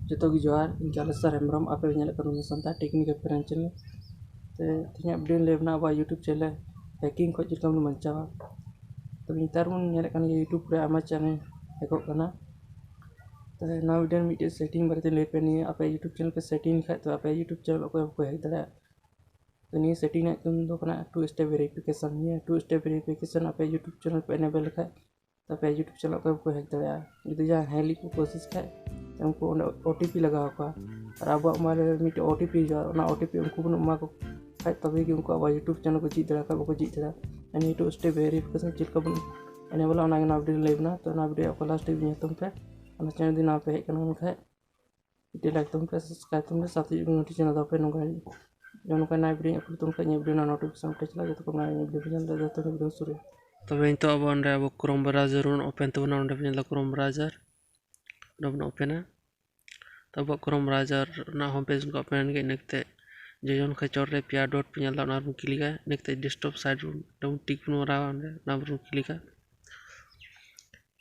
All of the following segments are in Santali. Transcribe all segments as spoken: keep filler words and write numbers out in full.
ᱡᱚᱛᱚ ᱜᱮ ᱡᱚᱦᱟᱨ, ᱤᱧ ᱠᱟᱞᱮᱥᱚᱨ ᱦᱮᱢᱵᱨᱚᱢ, ᱟᱯᱮ ᱯᱮ ᱧᱮᱞᱮᱫ ᱠᱟᱱᱟ ᱥᱟᱱᱛᱟᱲ ᱴᱮᱠᱱᱤᱠ ᱮᱯᱷ ᱮᱱ ᱪᱮᱱᱮᱞ᱾ ᱛᱮ ᱛᱮᱦᱮᱧᱟᱜ ᱵᱷᱤᱰᱤᱭᱳᱧ ᱞᱟᱹᱭ ᱟᱵᱚᱱᱟ ᱟᱵᱚᱣᱟᱜ YouTube ᱪᱮᱱᱮᱞ ᱦᱮᱠᱤᱝ ᱠᱷᱚᱱ ᱪᱮᱫ ᱞᱮᱠᱟ ᱵᱚᱱ ᱵᱟᱧᱪᱟᱣᱟ᱾ ᱛᱚᱵᱮ ᱱᱮᱛᱟᱨ ᱵᱚᱱ ᱧᱮᱞᱮᱫ ᱠᱟᱱ ᱜᱮᱭᱟ YouTube ᱨᱮ ᱟᱭᱢᱟ ᱪᱮᱱᱮᱞ ᱦᱮᱠᱚᱜ ᱠᱟᱱᱟ᱾ ᱛᱚ ᱱᱚᱣᱟ ᱵᱷᱤᱰᱤᱭᱳ ᱨᱮ ᱢᱤᱫᱴᱮᱡ ᱥᱮᱴᱤᱝ ᱵᱟᱨᱮᱛᱮᱧ ᱞᱟᱹᱭ ᱯᱮ, ᱱᱤᱭᱟᱹ ᱟᱯᱮ YouTube ᱪᱮᱱᱮᱞ ᱯᱮ ᱥᱮᱴᱤᱝ ᱞᱮᱠᱷᱟᱡ ᱛᱚ ᱟᱯᱮ YouTube ᱪᱮᱱᱮᱞ ᱚᱠᱚᱭ ᱦᱚᱸ ᱵᱟᱠᱚ ᱦᱮᱠ ᱫᱟᱲᱮᱭᱟᱜᱼᱟ᱾ ᱛᱚ ᱱᱤᱭᱟᱹ ᱥᱮᱴᱤᱝ ᱨᱮᱱᱟᱜ ᱧᱩᱛᱩᱢ ᱫᱚ ᱠᱟᱱᱟ ᱴᱩ ᱥᱴᱮᱯ ᱵᱷᱮᱨᱤᱯᱷᱤᱠᱮᱥᱚᱱ᱾ ᱱᱤᱭᱟᱹ ᱴᱩ ᱥᱴᱮᱯ ᱵᱷᱮᱨᱤᱯᱷᱤᱠᱮᱥᱚᱱ ᱟᱯᱮ YouTube ᱪᱮᱱᱮᱞ ᱯᱮ ᱮᱱᱮᱵᱮᱞ ᱞᱮᱠᱷᱟᱡ ᱛᱚ ᱟᱯᱮ YouTube ᱪᱮᱱᱮᱞ ᱚᱠᱚᱭ ᱵᱟᱠᱚ ᱦᱮᱠ ᱫᱟᱲᱮᱭᱟᱜᱼᱟ᱾ ᱡᱩᱫᱤ ᱡᱟᱦᱟᱸᱭ ᱦᱮᱠ ᱞᱟᱹᱜᱤᱫ ᱠᱚ ᱠᱳᱥᱤᱥ ᱠᱷᱟᱡ ᱛᱚ ᱩᱱᱠᱩ ᱚᱸᱰᱮ ᱳ ᱴᱤ ᱯᱤ ᱞᱟᱜᱟᱣ ᱟᱠᱚᱣᱟ᱾ ᱟᱨ ᱟᱵᱚᱣᱟᱜ ᱢᱳᱵᱟᱭᱤᱞ ᱨᱮ ᱢᱤᱫᱴᱮᱡ ᱳ ᱴᱤ ᱯᱤ ᱦᱤᱡᱩᱜᱼᱟ, ᱚᱱᱟ ᱳ ᱴᱤ ᱯᱤ ᱩᱱᱠᱩ ᱵᱚᱱ ᱮᱢᱟ ᱠᱚ ᱠᱷᱟᱡ ᱛᱚᱵᱮ ᱜᱮ ᱩᱱᱠᱩ ᱟᱵᱚᱣᱟᱜ YouTube ᱪᱮᱱᱮᱞ ᱠᱚ ᱡᱷᱤᱡ ᱫᱟᱲᱮᱭᱟᱜᱼᱟ, ᱵᱟᱠᱷᱟᱡ ᱵᱟᱠᱚ ᱡᱷᱤᱡ ᱫᱟᱲᱮᱭᱟᱜᱼᱟ᱾ ᱟᱨ ᱱᱤᱭᱟᱹ ᱴᱩ ᱥᱴᱮᱯ ᱵᱷᱮᱨᱤᱯᱷᱤᱠᱮᱥᱚᱱ ᱪᱮᱫ ᱞᱮᱠᱟ ᱵᱚᱱ ᱮᱱᱮᱵᱮᱞᱟ ᱚᱱᱟᱜᱮ ᱱᱚᱣᱟ ᱵᱷᱤᱰᱤᱭᱳ ᱨᱮ ᱞᱟᱹᱭ ᱵᱚᱱᱟ᱾ ᱛᱚ ᱱᱚᱣᱟ ᱵᱷᱤᱰᱤᱭᱳ ᱚᱠᱟ ᱞᱟᱥᱴ ᱫᱷᱟᱹᱵᱤᱡ ᱧᱮᱞ ᱛᱟᱵᱚᱱ ᱯᱮ᱾ ᱚᱱᱟ ᱪᱮᱱᱮᱞ ᱡᱩᱫᱤ ᱱᱟᱣᱟ ᱯᱮ ᱦᱮᱡ ᱠᱟᱱᱟ ᱢᱮᱱᱠᱷᱟᱡ ᱢᱤᱫᱴᱮᱡ ᱞᱟᱭᱤᱠ ᱛᱟᱵᱚᱱ ᱯᱮ, ᱥᱟᱵᱥᱠᱨᱟᱭᱤᱵ ᱛᱟᱵᱚᱱ ᱯᱮ, ᱥᱟᱶᱛᱮ ᱡᱩᱫᱤ ᱱᱳᱴᱤᱯᱷᱤᱠᱮᱥᱚᱱ ᱫᱟᱵᱟᱣ ᱯᱮ, ᱱᱚᱝᱠᱟ ᱡᱮᱢᱚᱱ ᱱᱚᱝᱠᱟ ᱱᱟᱭᱟ ᱵᱷᱤᱰᱤᱭᱳ ᱟᱯᱞᱳᱰ ᱛᱟᱵᱚᱱ ᱠᱷᱟᱡ ᱤᱧᱟᱹᱜ ᱵᱷᱤᱰᱤᱭᱳ ᱨᱮᱱᱟᱜ ᱱᱳᱴᱤᱯᱷᱤᱠᱮᱥᱚᱱ ᱯᱮ ᱪᱟᱞᱟᱜᱼᱟ, ᱡᱚᱛᱚ ᱠᱷᱚᱱ ᱢᱟᱲᱟᱝ ᱤᱧᱟᱹᱜ ᱵᱷᱤᱰᱤᱭᱳ ᱯᱮ ᱧᱮᱞ ᱫᱟᱲᱮᱭᱟᱜᱼᱟ᱾ ᱡᱚᱛᱚ ᱠᱷᱚᱱ ᱵᱷᱤᱰᱤᱭᱳ ᱥᱩᱨᱩ᱾ ᱛᱚᱵᱮ ᱱᱤᱛᱚᱜ ᱟᱵᱚ ᱚᱸᱰᱮ ᱟᱵᱚ Chrome browser ᱵᱚᱱ open ᱛᱟᱵᱚᱱᱟ, ᱚᱸᱰᱮ ᱵᱚᱱ ᱧᱮᱞ ᱮᱫᱟ Chrome browser, ᱚᱸᱰᱮ ᱵᱚᱱ ᱳᱯᱮᱱᱟ᱾ ᱛᱚ ᱟᱵᱚᱣᱟᱜ Chrome browser ᱨᱮᱱᱟᱜ home page ᱠᱚ ᱳᱯᱮᱱ ᱮᱱ ᱜᱮ, ᱤᱱᱟᱹ ᱠᱟᱛᱮ ᱡᱚᱡᱚᱢ ᱱᱟᱠᱷᱟ ᱪᱚᱴ ᱨᱮ ᱯᱮᱭᱟ ᱰᱚᱴ ᱯᱮ ᱧᱮᱞ ᱮᱫᱟ, ᱚᱱᱟ ᱨᱮᱵᱚᱱ ᱠᱞᱤᱠᱟ᱾ ᱤᱱᱟᱹ ᱠᱟᱛᱮ desktop site ᱨᱮ ᱢᱤᱫᱴᱟᱝ ᱴᱤᱠ ᱵᱚᱱ ᱢᱟᱨᱟᱣᱟ, ᱚᱸᱰᱮ ᱚᱱᱟ ᱨᱮᱵᱚᱱ ᱠᱞᱤᱠᱟ᱾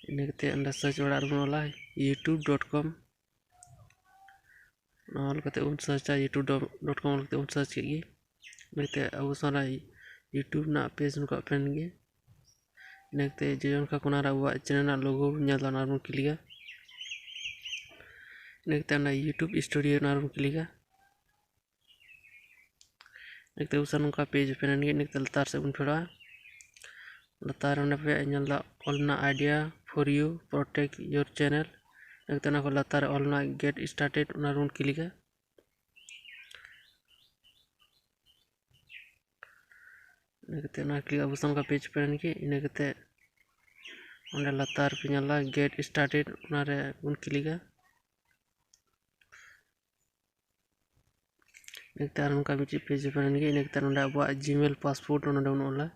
ᱤᱱᱟᱹ ᱠᱟᱛᱮ ᱚᱸᱰᱮ ᱥᱟᱨᱪ ᱵᱟᱲᱟ ᱨᱮᱵᱚᱱ ᱚᱞᱟ YouTube dot com᱾ ᱚᱱᱟ ᱚᱞ ᱠᱟᱛᱮ ᱵᱚᱱ ᱥᱟᱨᱪᱟ, YouTube dot com ᱚᱞ ᱠᱟᱛᱮ ᱵᱚᱱ ᱥᱟᱨᱪ ᱠᱮᱫ ᱜᱮ᱾ ᱤᱱᱟᱹ ᱠᱟᱛᱮ ᱟᱵᱚ ᱥᱟᱱᱟᱢ YouTube ᱨᱮᱱᱟᱜ ᱯᱮᱡᱽ ᱱᱚᱝᱠᱟ ᱳᱯᱮᱱ ᱜᱮ᱾ ᱤᱱᱟᱹ ᱠᱟᱛᱮ ᱡᱚᱡᱚᱢ ᱱᱟᱠᱷᱟ ᱠᱚᱱᱟ ᱨᱮ ᱟᱵᱚᱣᱟᱜ ᱪᱮᱱᱮᱞ ᱨᱮᱱᱟᱜ ᱞᱳᱜᱳ ᱵᱚᱱ ᱧᱮᱞ ᱮᱫᱟ, ᱚᱱᱟ ᱨᱮᱵᱚᱱ ᱠᱞᱤᱠᱟ᱾ ᱤᱱᱟᱹ ᱠᱟᱛᱮ ᱚᱱᱟ YouTube Studio ᱚᱱᱟ ᱨᱮᱵᱚᱱ ᱠᱞᱤᱠᱟ᱾ ᱤᱱᱟᱹ ᱠᱟᱛᱮ ᱩᱥᱟᱹᱨᱟ ᱱᱚᱝᱠᱟ ᱯᱮᱡᱽ ᱳᱯᱮᱱ ᱮᱱ ᱜᱮ᱾ ᱤᱱᱟᱹ ᱠᱟᱛᱮ ᱞᱟᱛᱟᱨ ᱥᱮᱫ ᱵᱚᱱ ᱯᱷᱮᱰᱚᱜᱼᱟ᱾ ᱞᱟᱛᱟᱨ ᱨᱮ ᱚᱸᱰᱮ ᱯᱮ ᱧᱮᱞ ᱮᱫᱟ ᱚᱞ ᱢᱮᱱᱟᱜᱼᱟ Idea for you, protect your channel᱾ ᱤᱱᱟᱹ ᱠᱟᱛᱮ ᱚᱱᱟ ᱠᱷᱚᱱ ᱞᱟᱛᱟᱨ ᱨᱮ ᱚᱞ ᱢᱮᱱᱟᱜᱼᱟ Get Started, ᱚᱱᱟ ᱨᱮᱵᱚᱱ ᱠᱞᱤᱠᱟ᱾ ᱤᱱᱟᱹ ᱠᱟᱛᱮ ᱚᱱᱟ ᱠᱞᱤᱠ ᱟᱵᱚ ᱥᱟᱢᱟᱝ ᱯᱮᱡᱽ ᱳᱯᱮᱱ ᱮᱱ ᱜᱮ᱾ ᱤᱱᱟᱹ ᱠᱟᱛᱮ ᱚᱸᱰᱮ ᱞᱟᱛᱟᱨ ᱯᱮ ᱧᱮᱞᱟ Get Started, ᱚᱱᱟ ᱨᱮ ᱵᱚᱱ ᱠᱞᱤᱠᱟ᱾ ᱤᱱᱟᱹ ᱠᱟᱛᱮ ᱟᱨ ᱱᱚᱝᱠᱟ ᱢᱤᱫᱴᱮᱡ ᱯᱮᱡᱽ ᱳᱯᱮᱱ ᱮᱱ ᱜᱮ᱾ ᱤᱱᱟᱹ ᱠᱟᱛᱮ ᱱᱚᱸᱰᱮ ᱟᱵᱚᱣᱟᱜ Gmail password ᱱᱚᱸᱰᱮ ᱵᱚᱱ ᱚᱞᱟ᱾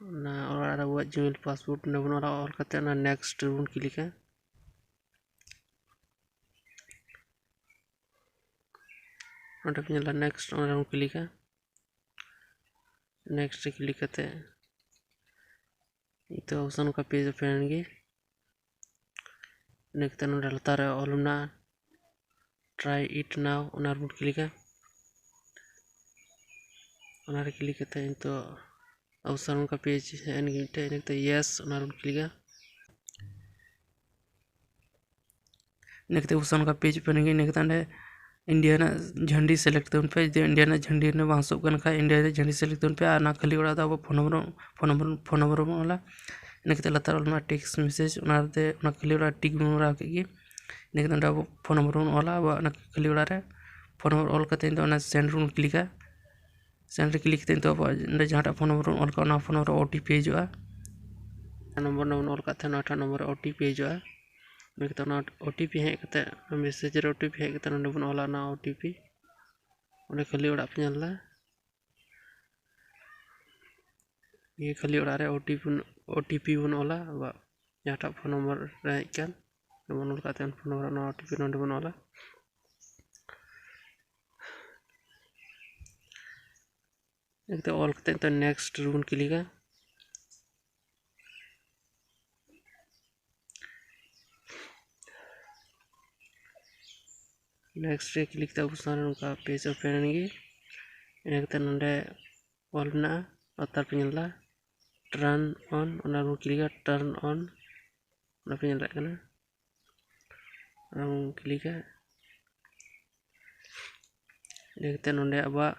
ᱚᱱᱟ ᱚᱲᱟᱜ ᱨᱮ ᱟᱵᱚᱣᱟᱜ Gmail password ᱱᱚᱸᱰᱮ ᱵᱚᱱ ᱚᱞᱟ᱾ ᱚᱞ ᱠᱟᱛᱮ ᱚᱱᱟ next ᱨᱮᱵᱚᱱ ᱠᱞᱤᱠᱟ᱾ ᱱᱚᱸᱰᱮ ᱵᱚᱱ ᱧᱮᱞᱟ next, ᱚᱸᱰᱮ ᱵᱚᱱ ᱠᱞᱤᱠᱟ᱾ Next ᱨᱮ ᱠᱞᱤᱠ ᱠᱟᱛᱮ ᱱᱤᱛᱚᱜ ᱟᱵᱚ ᱥᱟᱢᱟᱝ ᱱᱚᱝᱠᱟ ᱯᱮᱡᱽ ᱳᱯᱮᱱ ᱮᱱ ᱜᱮ᱾ ᱤᱱᱟᱹ ᱠᱟᱛᱮ ᱱᱚᱰᱮ ᱞᱟᱛᱟᱨ ᱨᱮ ᱚᱞ ᱢᱮᱱᱟᱜᱼᱟ try it now, ᱚᱱᱟ ᱨᱮᱵᱚᱱ ᱠᱞᱤᱠᱟ᱾ ᱚᱱᱟᱨᱮ ᱠᱞᱤᱠ ᱠᱟᱛᱮ ᱱᱤᱛᱚᱜ ᱟᱵᱚ ᱥᱟᱢᱟᱝ ᱱᱚᱝᱠᱟ ᱯᱮᱡᱽ ᱦᱮᱡ ᱮᱱ ᱜᱮ ᱢᱤᱫᱴᱮᱡ᱾ ᱤᱱᱟᱹ ᱠᱟᱛᱮ ᱭᱮᱥ, ᱚᱱᱟ ᱨᱮᱵᱚᱱ ᱠᱞᱤᱠᱟ᱾ ᱤᱱᱟᱹ ᱠᱟᱛᱮ ᱟᱵᱚ ᱥᱟᱢᱟᱝ ᱱᱚᱝᱠᱟ ᱯᱮᱡᱽ ᱳᱯᱮᱱ ᱮᱱ ᱜᱮ᱾ ᱤᱱᱟᱹ ᱠᱟᱛᱮ ᱚᱸᱰᱮ ᱤᱱᱰᱤᱭᱟ ᱨᱮᱱᱟᱜ ᱡᱷᱟᱹᱱᱰᱤ ᱥᱤᱞᱮᱠᱴ ᱛᱟᱵᱚᱱ ᱯᱮ᱾ ᱡᱩᱫᱤ ᱤᱱᱰᱤᱭᱟ ᱨᱮᱱᱟᱜ ᱡᱷᱟᱹᱱᱰᱤ ᱨᱮᱱᱟᱜ ᱵᱟᱝ ᱥᱟᱵ ᱠᱟᱱ ᱠᱷᱟᱡ, ᱤᱱᱰᱤᱭᱟ ᱨᱮᱱᱟᱜ ᱡᱷᱟᱹᱱᱰᱤ ᱥᱤᱞᱮᱠᱴ ᱛᱟᱵᱚᱱ ᱯᱮ᱾ ᱟᱨ ᱚᱱᱟ ᱠᱷᱟᱹᱞᱤ ᱚᱲᱟᱜ ᱫᱚ ᱟᱵᱚ phone number, phone number, phone number ᱵᱚᱱ ᱚᱞᱟ᱾ ᱤᱱᱟᱹ ᱠᱟᱛᱮ ᱞᱟᱛᱟᱨ ᱚᱞ ᱢᱮᱱᱟᱜᱼᱟ ᱴᱮᱠᱥᱴ ᱢᱮᱥᱮᱡᱽ, ᱚᱱᱟ ᱨᱮ, ᱚᱱᱟ ᱠᱷᱟᱹᱞᱤ ᱚᱲᱟᱜ ᱴᱤᱠ ᱵᱚᱱ ᱢᱟᱨᱟᱣ ᱠᱮᱫ ᱜᱮ᱾ ᱤᱱᱟᱹ ᱠᱟᱛᱮ ᱚᱸᱰᱮ ᱟᱵᱚ ᱯᱷᱳᱱ ᱱᱚᱢᱵᱚᱨ ᱵᱚᱱ ᱚᱞᱟ, ᱟᱵᱚᱣᱟᱜ ᱚᱱᱟ ᱠᱷᱟᱹᱞᱤ ᱚᱲᱟᱜ ᱨᱮ ᱯᱷᱳᱱ ᱱᱚᱢᱵᱚᱨ ᱚᱞ ᱠᱟᱛᱮ ᱱᱤᱛᱚᱜ ᱚᱱᱟ ᱥᱮᱱᱰ ᱨᱮᱵᱚᱱ ᱠᱞᱤᱠᱟ᱾ ᱥᱮᱱᱰ ᱨᱮ ᱠᱞᱤᱠ ᱠᱟᱛᱮ ᱱᱤᱛᱚᱜ ᱟᱵᱚᱣᱟᱜ ᱚᱸᱰᱮ ᱡᱟᱦᱟᱸᱴᱟᱜ ᱯᱷᱳᱱ ᱱᱚᱢᱵᱚᱨ ᱵᱚᱱ ᱚᱞ ᱠᱟᱜᱼᱟ, ᱚᱱᱟ ᱯᱷᱳᱱ ᱱᱚᱢᱵᱚᱨ ᱨᱮ ᱳ ᱴᱤ ᱯᱤ ᱦᱤᱡᱩᱜᱼᱟ᱾ ᱡᱟᱦᱟᱸ ᱱᱚᱢᱵᱚᱨ ᱵᱚᱱ ᱚᱞ ᱠᱟᱜ ᱛᱟᱦᱮᱱᱟ, ᱚᱱᱟᱴᱟᱜ ᱱᱚᱢᱵᱚᱨ ᱨᱮ ᱳ ᱴᱤ ᱯᱤ ᱦᱤᱡᱩᱜᱼᱟ᱾ ᱤᱱᱟᱹ ᱠᱟᱛᱮ ᱚᱱᱟ ᱳ ᱴᱤ ᱯᱤ ᱦᱮᱡ ᱠᱟᱛᱮ, ᱢᱮᱥᱮᱡᱽ ᱨᱮ ᱳ ᱴᱤ ᱯᱤ ᱦᱮᱡ ᱠᱟᱛᱮ ᱱᱚᱸᱰᱮ ᱵᱚᱱ ᱚᱞᱟ ᱚᱱᱟ ᱳ ᱴᱤ ᱯᱤ᱾ ᱚᱸᱰᱮ ᱠᱷᱟᱹᱞᱤ ᱚᱲᱟᱜ ᱯᱮ ᱧᱮᱞ ᱮᱫᱟ᱾ ᱱᱤᱭᱟᱹ ᱠᱷᱟᱹᱞᱤ ᱚᱲᱟᱜ ᱨᱮ ᱳ ᱴᱤ ᱯᱤ ᱵᱚᱱ, ᱳ ᱴᱤ ᱯᱤ ᱵᱚᱱ ᱚᱞᱟ, ᱟᱵᱚᱣᱟᱜ ᱡᱟᱦᱟᱸᱴᱟᱜ ᱯᱷᱳᱱ ᱱᱚᱢᱵᱚᱨ ᱨᱮ ᱦᱮᱡ ᱟᱠᱟᱱ, ᱱᱚᱸᱰᱮ ᱵᱚᱱ ᱚᱞ ᱠᱟᱜ ᱛᱟᱦᱮᱱ ᱯᱷᱳᱱ ᱱᱚᱢᱵᱚᱨ, ᱚᱱᱟ ᱳ ᱴᱤ ᱯᱤ ᱱᱚᱸᱰᱮ ᱵᱚᱱ ᱚᱞᱟ᱾ ᱮᱠᱫᱚᱢ ᱚᱞ ᱠᱟᱛᱮ ᱱᱤᱛᱚᱜ ᱱᱮᱠᱥᱴ ᱨᱮᱵᱚᱱ ᱠᱞᱤᱠᱟ᱾ ᱱᱮᱠᱥᱴ ᱨᱮ ᱠᱞᱤᱠ ᱠᱟᱛᱮ ᱟᱵᱚ ᱥᱟᱢᱟᱝ ᱨᱮ ᱱᱚᱝᱠᱟ ᱯᱮᱡᱽ ᱳᱯᱮᱱ ᱮᱱ ᱜᱮ᱾ ᱤᱱᱟᱹ ᱠᱟᱛᱮ ᱱᱚᱸᱰᱮ ᱚᱞ ᱢᱮᱱᱟᱜᱼᱟ, ᱞᱟᱛᱟᱨ ᱯᱮ ᱧᱮᱞ ᱮᱫᱟ ᱴᱟᱨᱱ ᱚᱱ, ᱚᱱᱟ ᱵᱚᱱ ᱠᱞᱤᱠᱟ, ᱴᱟᱨᱱ ᱚᱱ, ᱚᱱᱟ ᱯᱮ ᱧᱮᱞ ᱫᱟᱲᱮᱭᱟᱜ ᱠᱟᱱᱟ, ᱚᱱᱟ ᱵᱚᱱ ᱠᱞᱤᱠᱟ᱾ ᱤᱱᱟᱹ ᱠᱟᱛᱮ ᱱᱚᱸᱰᱮ ᱟᱵᱚᱣᱟᱜ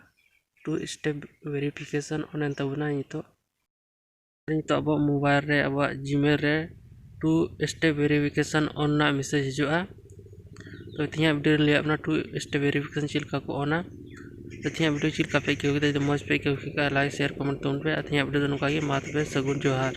ᱴᱩ ᱥᱴᱮᱯ ᱵᱷᱮᱨᱤᱯᱷᱤᱠᱮᱥᱚᱱ ᱚᱱ ᱮᱱ ᱛᱟᱵᱚᱱᱟ ᱱᱤᱛᱚᱜ᱾ ᱱᱤᱛᱚᱜ ᱟᱵᱚᱣᱟᱜ ᱢᱳᱵᱟᱭᱤᱞ ᱨᱮ, ᱟᱵᱚᱣᱟᱜ ᱡᱤᱢᱮᱞ ᱨᱮ ᱴᱩ ᱥᱴᱮᱯ ᱵᱷᱮᱨᱤᱯᱷᱤᱠᱮᱥᱚᱱ ᱚᱱ ᱨᱮᱱᱟᱜ ᱢᱮᱥᱮᱡᱽ ᱦᱤᱡᱩᱜᱼᱟ᱾ ᱛᱚ ᱛᱮᱦᱮᱧᱟᱜ ᱵᱷᱤᱰᱤᱭᱳ ᱨᱮ ᱞᱟᱹᱭᱟᱫ ᱵᱚᱱᱟ ᱴᱩ ᱥᱴᱮᱯ ᱵᱷᱮᱨᱤᱯᱷᱤᱠᱮᱥᱚᱱ ᱪᱮᱫ ᱞᱮᱠᱟ ᱠᱚ ᱚᱱᱟ᱾ ᱛᱚ ᱛᱮᱦᱮᱧᱟᱜ ᱵᱷᱤᱰᱤᱭᱳ ᱪᱮᱫ ᱞᱮᱠᱟ ᱯᱮ ᱟᱹᱭᱠᱟᱹᱣ ᱠᱮᱫᱟ? ᱡᱩᱫᱤ ᱢᱚᱡᱽ ᱯᱮ ᱟᱹᱭᱠᱟᱹᱣ ᱠᱮᱫ ᱠᱷᱟᱱ, ᱞᱟᱭᱤᱠ, ᱥᱮᱭᱟᱨ, ᱠᱚᱢᱮᱱᱴ ᱛᱟᱵᱚᱱ ᱯᱮ᱾ ᱟᱨ ᱛᱮᱦᱮᱧᱟᱜ ᱵᱷᱤᱰᱤᱭᱳ ᱫᱚ ᱱᱚᱝᱠᱟ ᱜᱮ᱾ ᱢᱟ ᱛᱚᱵᱮ, ᱥᱟᱹᱜᱩᱱ ᱡᱚᱦᱟᱨ᱾